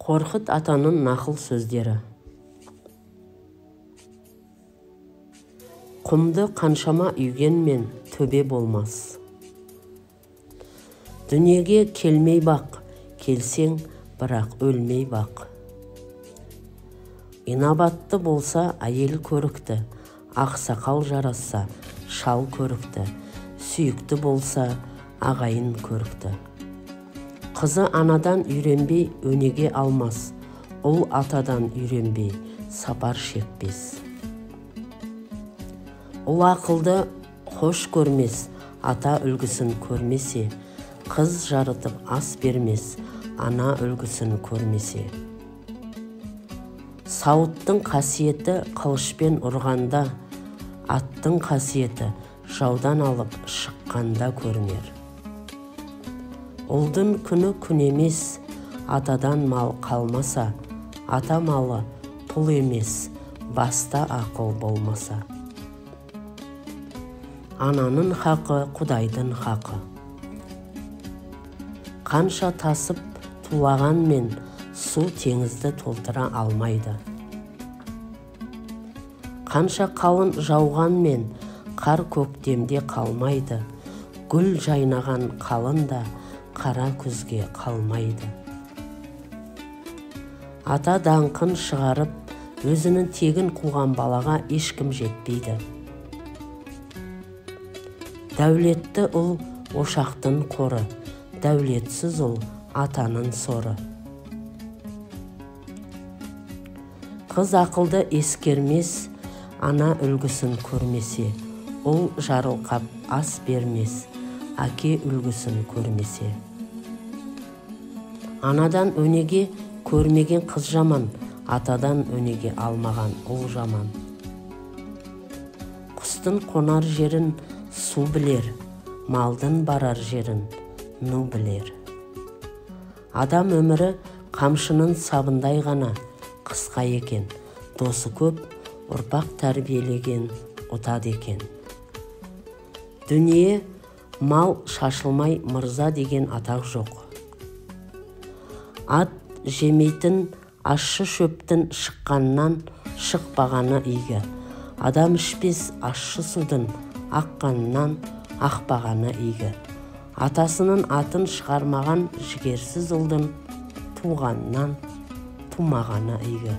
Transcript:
Қорқыт атаның нақыл сөздері. Құмды қаншама үйгенмен төбе болмас. Дүниеге келмей бақ, келсең бірақ өлмей бақ. Инабатты болса әйел көрікті, ақсақал жарасса шал көрікті, сүйікті болса ағайын көрікті. Қызы анадан үйренбей өнеге алмас, ұл атадан үйренбей сапар шекпес. Ұл ақылды хош көрмес, ата үлгісін көрмесе, қыз жарытып ас бермес, ана үлгісін көрмесе. Сауыттың қасиеті қылышпен ұрғанда, аттың қасиеті жаудан алып шыққанда көрінер. Ұлдың күні күн емес, атадан мал қалмаса, ата малы пұл емес, баста ақыл болмаса. Ананың хақы Құдайдың хақы. Қанша тасып тулағанмен су теңізді толтыра алмайды. Қанша қалын жауғанмен қар көктемде қалмайды. Гүл жайнаған қалын да қара күзге қалмайды. Ата даңқын шығарып, өзінің тегін қуған балаға ешкім жетпейді. Дәулетті ұл ошақтың қоры, дәулетсіз ұл атаның соры. Қыз ақылды ескермес, ана үлгісін көрмесе, ұл жарылқап ас бермес, әке үлгісін көрмесе. Анадан өнеге көрмеген қыз жаман, атадан өнеге алмаған ұл жаман. Құстың қонар жерін су білер, малдың барар жерін ну білер. Адам өмірі қамшының сабындай ғана қысқа екен, досы көп, ұрпақ тәрбиелеген ұтады екен. Дүние мал шашылмай мырза деген атақ жоқ. Ат жемейтін ащы шөптің шыққаннан шықпағаны игі. Адам ішпес ащы судың аққаннан ақпағаны игі. Атасының атын шығармаған жігерсіз ұлдың туғаннан тумағаны игі.